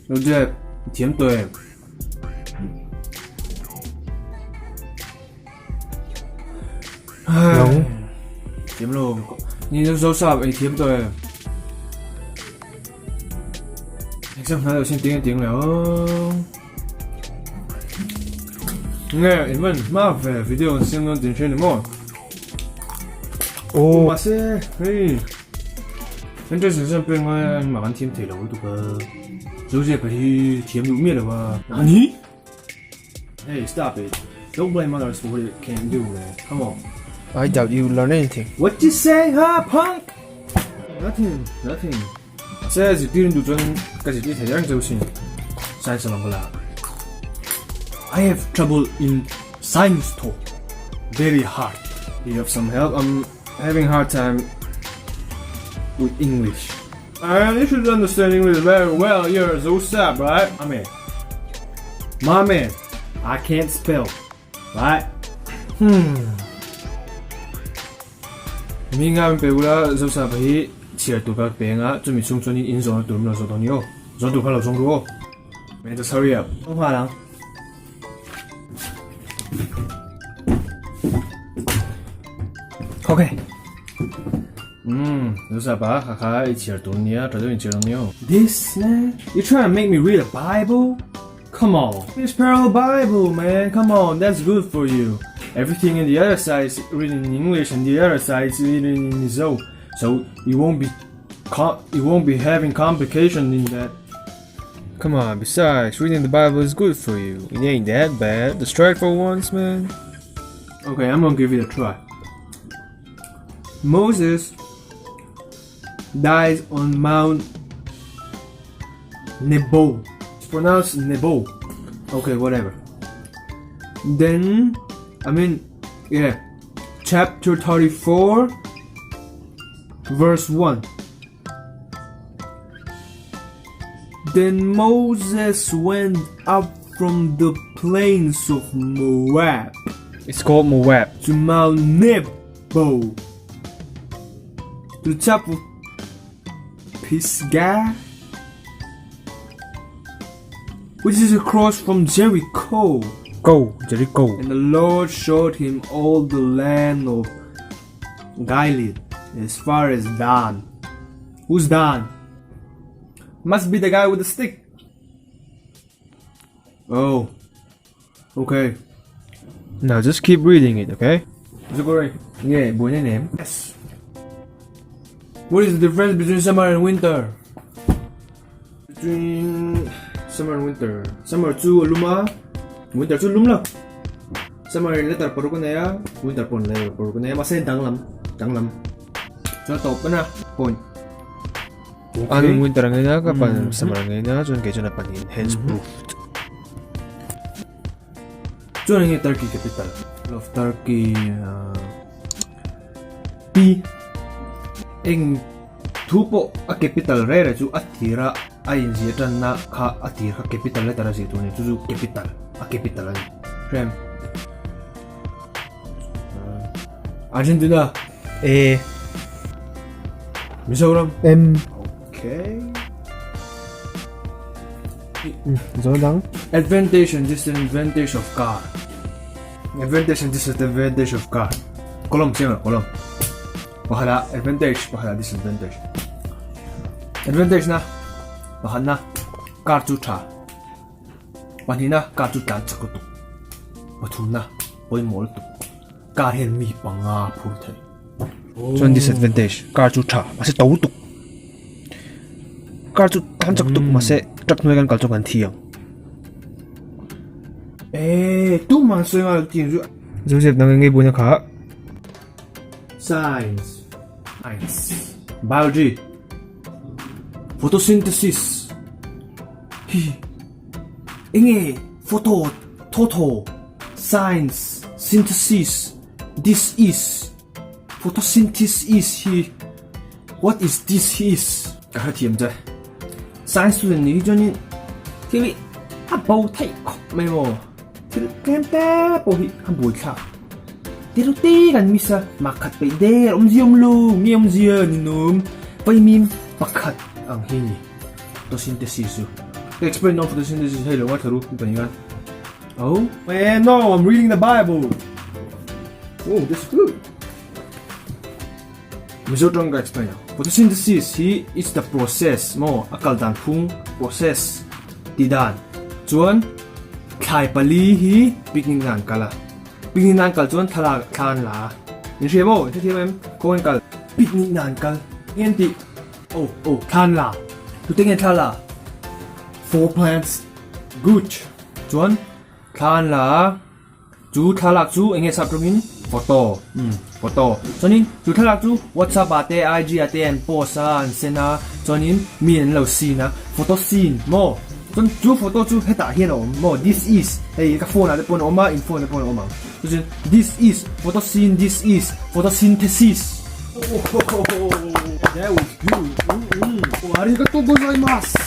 Joseph, i thiam tawh em? Nang? Thiam lo. Ni zo sap ei thiam tawh em? Exam hna deuh sin ting ting leh aw. Nge in man hma ve video an siam dawn tin hre ni maw? Oh. Mahse hei entrance exam pek ngai a engmah kan thiam thei lo lutuk a. Joseph a hi thiam duh miah lo a. Nani? Hey stop it. Don't blame others for what you can't do man. Come on. I doubt you learn anything. What you say huh punk? Nothing, nothing. Mahse zirtir duh chuan ka zirtir thei reng cheu sin. Science lam ka la. I have trouble in science thaw. Very hard. You have some help? I'm having hard time with English. And you should understand English very well. You're so sad, right? My man. My man. I can't spell. Right? Hmm. Mi nga min pe ula Zosa pa hi chhiar tur ka peng a, chumi chhung chuan in zawhna tur min lo zawh dawn ni aw. Zawh tur kha lo zawng ru aw. Man, just hurry up. Awm nghal ang. Okay. Hmm, Zosa pa kha kha i chhiar tur nia, tha deuh in chhiar ang ni aw. This man, you trying to make me read a Bible? Come on, this parallel Bible, man. Come on, that's good for you. Everything in the other side is written in English, and the other side is written in Mizo. So you won't be, you won't be having complication in that. Come on, besides, reading the Bible is good for you. It ain't that bad. Just try it for once, man. Okay, I'm gonna give it a try. Moses dies on Mount Nebo. It's pronounced Nebo. Okay, whatever. Then, I mean, yeah, chapter 34, verse 1. Then Moses went up from the plains of Moab. It's called Moab. To Mount Nebo. To the top of Pisgah, which is across from Jericho. Go, Jericho. And the Lord showed him all the land of Gilead, as far as Dan. Who's Dan? Must be the guy with the stick. Oh, okay. Now just keep reading it, okay? Zukuri. Yeah, buena name. Yes. What is the difference between summer and winter? Between summer and winter. Summer chu a lum a, winter chu lum lo. Summer in letter paruk a nei a, winter pawh letter paruk a nei a, mahse danglam, danglam. Chuan tawp a na, point. An winter ang ina ka pan summer ang ina chuan kei chuan a pan in hence proved. Chuan enge Turkey capital of Turkey P eng thu pawh a capital rere chu a tira a inzia tanna kha a tir kha capital letter a zir tur a ni chu chu capital a capital a ni hrem Argentina A Mizoram M Okay Zolang Advantage and disadvantage of car Advantage and disadvantage of car Column siam column Pakhat advantage pakhat disadvantage Advantage na pakhat na car chu tha Pahnihna car chu tlan chak lutuk Pathumna pawimawh lutuk Car hian mi panga phur thei. Chuan disadvantage car chu tha mahse to lutuk car chu tlan chak lutuk mahse truck hnuai kan kal chuan kan thi ang. Eee tumah an sawi ngai lo tih chu. Joseph nang eng nge buaina kha? Science Science Biology Photosynthesis Hi Enge photo thawthaw Science Synthesis This is Photosynthesis hi What is this is Ka hrethiam che Science student nih hi chuanin thil hi a bo theih khawp mai maw thil tlem te pawh hi a buaithlak. Tereuhte kan miss a, mark khat peih der awmzia awm lo, nge awmzia ninawm vaimim pakhat ang hi a ni photosynthesis chu. Ka explain dawn photosynthesis hei lo ngaithla ru mi pahnih khan. Oh man no I'm reading the bible. Oh this good. Mizo tawng ka explain ang. Photosynthesis hi it's the process maw a kal dan phung process tih dan chuan thlai pali hi picnic nan kal a picnic nan kal chuan thlalak thla an la a in hria maw in hrethiam em khawngaih kal picnic nan kal nge an tih oh oh thla an la tute nge thla la four plants good chuan thla an la a. Chu thlalak chu enge sap tawngin photo umm photo chuanin chu thlalak chu whatsapp ah te IG ah te an post a an send a chuanin mi an lo seen a photo seen maw chuan chu photo chu hetah hian a awm maw this is hei ka phone ah te pawn a awm a in phone te pawn a awm ang chu chuan this is photo seen this is photosynthesis. That was good. Arigatou gozaimasu.